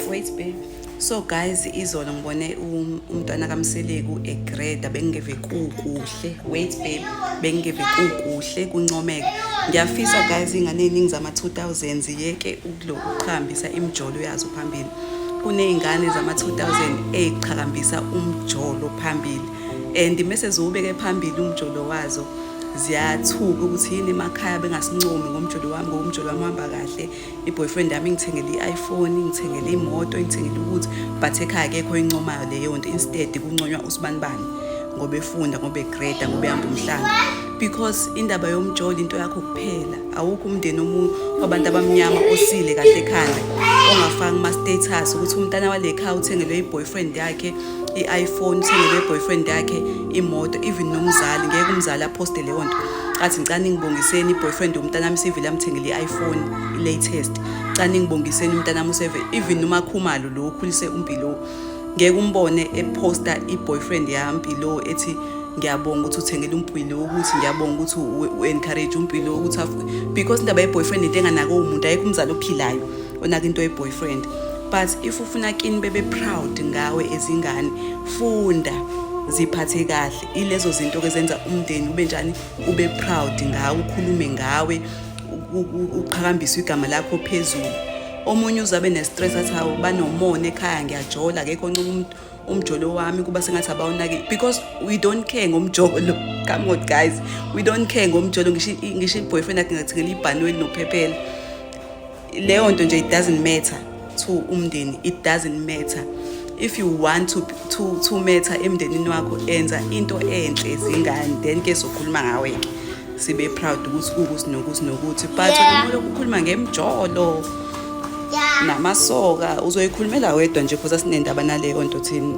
Wait, babe. So guys, izolo ngibone umntwana kaMseleku egreda, bengingeve kukuhle. Wait, babe, bengingeve kukuhle kuncomeka. Ngiyafisa guys, ingane eziningi zama-2000 ziyeke ukuloku ukuqhakambisa imijolo yazo phambili. Kuney'ngane zama-2000 ey'qhakambisa umjolo phambili and mese ziwubeke phambili umjolo wazo, ziyathuka ukuthi yini emakhaya bengasincomi ngomjolo wami, ngoba umjolo wami uhamba kahle, i-boyfriend yami ingithengele i-iPhone, ingithengele imoto, ingithengele ukuthi, but ekhaya akekho oyincomayo leyo nto. Instead kunconywa usibanibani ngoba efunda, ngoba egreda, ngoba ehamba umhlanga, because indaba yomjolo into yakho kuphela. Awukho umndeni wabantu abamnyama osile kahle ekhanda ongafaki kuma-status ukuthi umntana wale khaya uthengelwe i-boyfriend yakhe i-iPhone, uthengelwe i-boyfriend yakhe imoto. Even nomzali ngeke umzali aphoste leyo nto athi, "Ngicela ningibongiseni, i-boyfriend yomntana wami sivele amthengele i-iPhone, i-latest. Cela ningibongiseni, umntana wami useve." Even uMakhumalo lo okhulise uMpilo, ngeke umbone eposta i-boyfriend yaMpilo ethi, "Ngiyabonga ukuthi uthengele uMpilo," ukuthi, "Ngiyabonga ukuthi u-encourage uMpilo ukuthi," because indaba ye-boyfriend into enganako umuntu. Ayikho umzali ophilayo onaka into ye-boyfriend. But if ufuna kini bebe proud ngawe ezingane, funda, ziphathe kahle. Ilezo zinto ke zenza umndeni ube njani? Ube proud ngawe, ukhulume ngawe, uqhakambise igama lakho phezulu. Omunye uzabe ne-stress athi, "Hawu, banomona ekhaya, ngiyajola, akekho oncoma umjolo wami, kuba sengathi abawunaki," because we don't care ngomjolo. Come on guys, we don't care ngomjolo. Ngisho i-boyfriend yakhe ngathengela ibhanoyi nophephela, leyo nto nje, it doesn't matter to umndeni. It doesn't matter. If you want to matter emndenini wakho, enza into enhle zingane, then ke sokhuluma ngawe-ke, sibe proud ukuthi kukuthi nokuthi nokuthi, but wena lokhu ukhuluma ngemjolo namasoka, uzoyikhulumela wedwa nje, because asinendaba naleyo nto thina.